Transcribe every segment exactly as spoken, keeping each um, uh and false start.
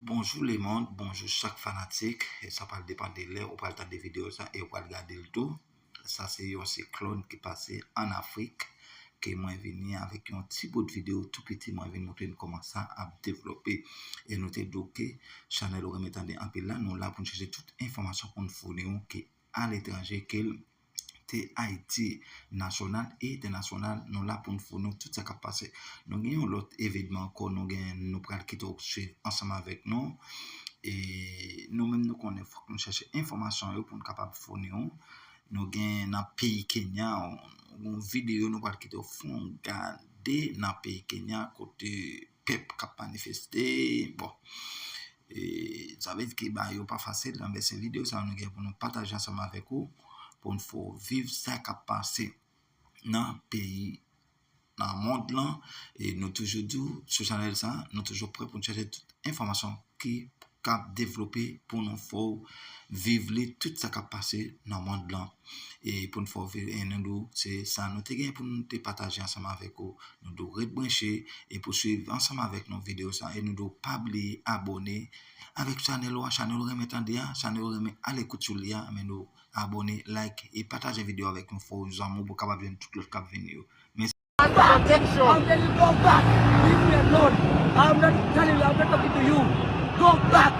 Bonjou lemonn, bonjou chak fanatik. E sa pral depann de lè ou pral tande videyo sa e ou pral gade l tou. Sa se yon siklòn ki pase ann Afrik ke mwen vini avèk yon ti bout videyo tou piti, mwen vin montre n kòman sa ap devlope. E nou te di w ke chanèl Ou Renmen Tande Anpil la, nou la pou n chèche tout enfòmasyon pou n founi w ke aletranje, ke l te Ayiti, nasyonal e entènasyonal, nou la pou n founi w tout sa k ap pase. Nou gen yon lòt evenman ankò, nou gen, nou pral kite w swiv ansanm avèk nou. E nou menm nou konnen fòk nou chèche enfòmasyon yo pou n kapab founi w. Nou gen nan peyi Kenya, yon videyo nou pral kite w fè yon gade nan peyi Kenya kote pèp k ap manifeste. Bon, e, sa vle di ke bagay yo pa fasil, anben se videyo sa nou gen pou nou pataje ansanm avèk ou, pou n fè w viv sa k ap pase nan peyi, nan mond lan. E nou toujou di w, sou chanèl sa, nou toujou prè pou n chèche tout enfòmasyon ki k ap devlope pou nou fè w viv li, tout sa k ap pase nan mond lan. E pou n fè w viv, e nou di w, se sa nou te gen pou nou te pataje ansanm avèk ou. Nou di w ret branche e pou swiv ansanm avèk nou videyo sa. E nou di w pa bliye abòne avèk chanèl ou a, chanèl Ou Renmen Tande a, chanèl Ou Renmen Alekout sou li a. Men nou abòne, like e pataje videyo avèk yon fo zanmi w pou w kapab jwenn tout lòt k ap vini yo. Mèsi. Protection. I'm telling you, go back. Leave me alone. I'm not telling you, I'm not talking to you. Go back.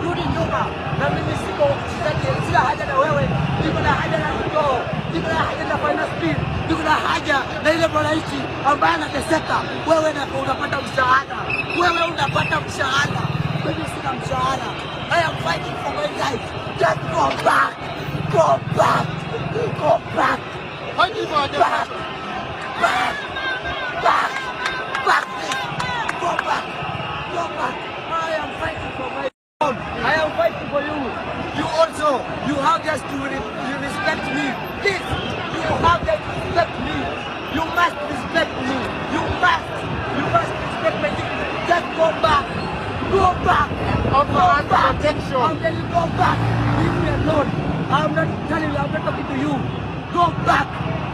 Rudi nyuma. Na mimi siko, sitaki, sina haja na wewe. Niko na haja na mtoo. Niko na haja na finance bill. Niko na haja na ile mwananchi ambaye anateseka. Wewe na unapata mshahara. Wewe unapata mshahara. Mimi sina mshahara. I am fighting for my life. Just go back. Go back. Go back. Fighting for your back. Back. Back. Back, please. Go back. Go back. I am fighting for my I am fighting for you. You also, you have just to re- you respect me. Please, you have just to respect me. You must respect me. You must, you must respect my dignity. Just go back. Go back. Offer us protection. I'm telling you, go back. Leave me alone. I'm not telling you, I'm not talking to you. Go back.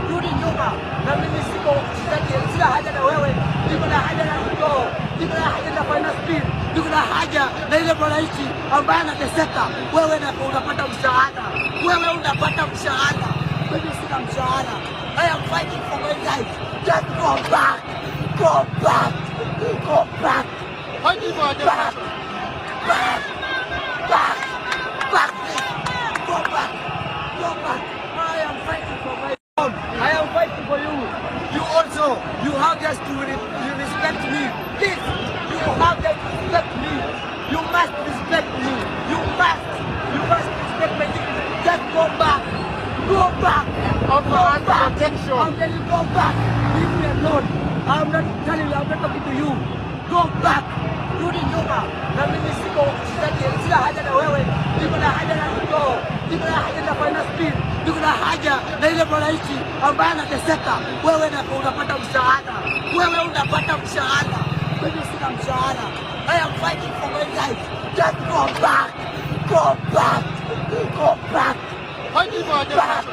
Rudi nyuma. Na mimi siko, sitaki, sina haja na wewe. Niko na haja na mtoo. Niko na haja na finance bill. Niko na haja na ile mwananchi ambaye anateseka. Wewe na unapata mshahara. Wewe unapata mshahara. Mimi sina mshahara. I am fighting for my life. Just go back. Go back. Go back. Fighting for your back. Back. Back. Back, please. Go back. Go back. I am fighting for my I am fighting for you. You also, you have just to re- you respect me. Please, you have just to respect me. You must respect me. You must, you must respect my dignity. Just go back. Go back. Offer us protection. I'm telling you, go back. Leave me alone. I'm not telling you, I'm not talking to you. Go back. Rudi nyuma. Na mimi siko, sitaki, sina haja na wewe. Niko na haja na mtoo. Niko na haja na finance bill. Niko na haja na ile mwananchi ambaye anateseka. Wewe na unapata mshahara. Wewe unapata mshahara. Mimi sina mshahara. I am fighting for my life. Just go back. Go back. Go back. Fighting for your back.